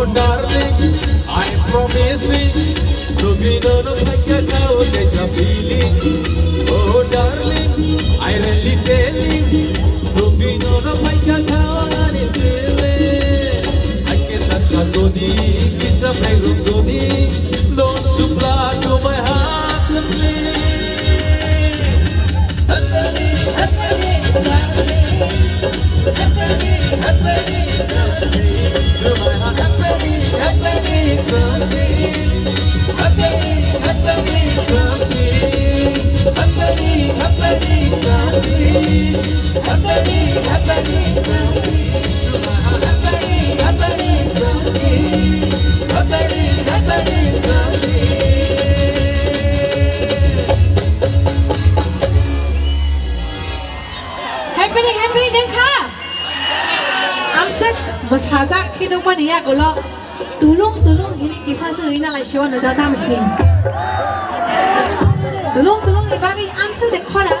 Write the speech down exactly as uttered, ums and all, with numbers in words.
Oh darling, I promising, lubino no paika kao kaisa feeling. Oh darling, I really telling, lubino no paika kao ani feeling. Aike ta sakodi, kisa phairokodi, don't supply to my heart simply. Happening, happening, dengkha. Amswk bwsajak khe nukmani yagulo tulung tulung hini kisa se rina lai siwa no da tam hin. Tulung tulung ni bagwi amswk de khora.